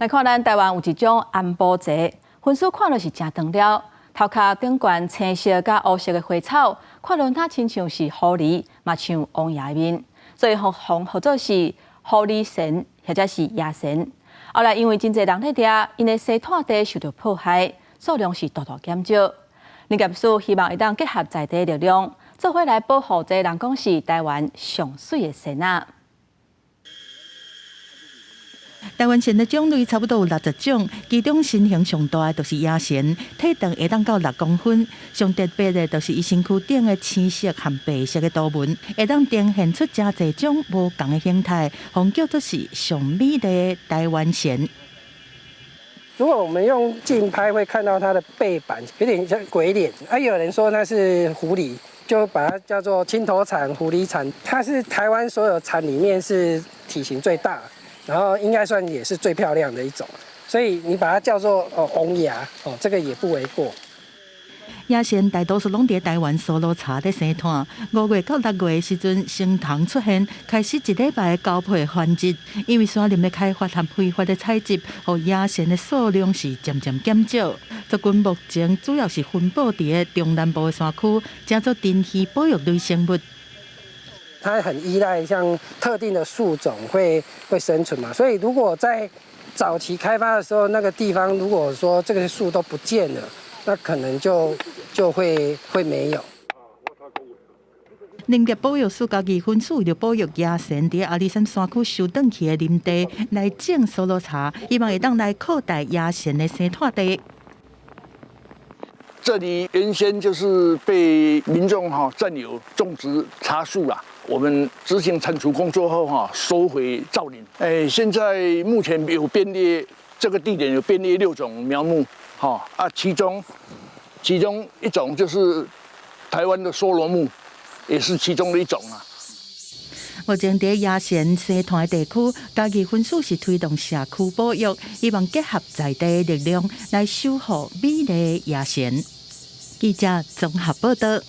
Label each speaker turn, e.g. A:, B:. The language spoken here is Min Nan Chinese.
A: 來看咱台灣有一種安波蛇，粉絲看落是誠長了，頭殼頂懸青色佮烏色的花草，看落若親像是狐狸，嘛像王爺的面，所以予人號做是狐狸蟬或者是爺蟬。後來因為真濟人咧掠，𪜶的生態地受著破壞，數量是大大減少。林業署希望會當結合在地力量，做伙來保護這人講是台灣上媠的蟬仔。
B: 台灣蟬的種類差不多有60種，其中身形上大的就是爺蟬，體長會當到6公分。上特別的就是伊身軀頂的青色和白色的圖紋，會當呈現出誠濟種無仝的形態，予叫做是上美麗的台灣蟬。
C: 如果我們用近拍，會看到它的背板有點像鬼臉，啊，有人說那是狐狸，就把它叫做青頭蟬、狐狸蟬。它是台灣所有蟬裡面是體型最大，然後應該算也是最漂亮的一種，所以你把它叫做哦王爺哦，這個也不為過。
B: 爺蟬大多數攏佇台灣梭羅茶咧生湠，5月到6月的時陣，成蟲出現，開始一禮拜的交配繁殖。因為山林的開發和非法的採集，予爺蟬的數量是漸漸減少。族群目前主要是分布佇中南部的山區，成做珍稀保育類生物。
C: 它很依賴像特定的樹種會生存嘛，所以如果在早期開發的時候，那個地方如果說這個樹都不見了，那可能就會沒有。
B: 林業保育署嘉義分署為著保育爺蟬，佇阿里山山區收轉去的林地來種梭羅茶，希望會當來擴大爺蟬的生態地。
D: 這裡原先就是被民眾哈佔有種植茶樹啦。我們執行鏟除工作後哈，收回造林。哎，現在目前有編列這個地點有編列六種苗木，哈啊，其中一種就是台灣的梭羅木，也是其中的一種啊。
B: 目前佇爺蟬生湠的地區，嘉義分署是推動社區保育，希望結合在地力量來守護美麗爺蟬。記者綜合報道。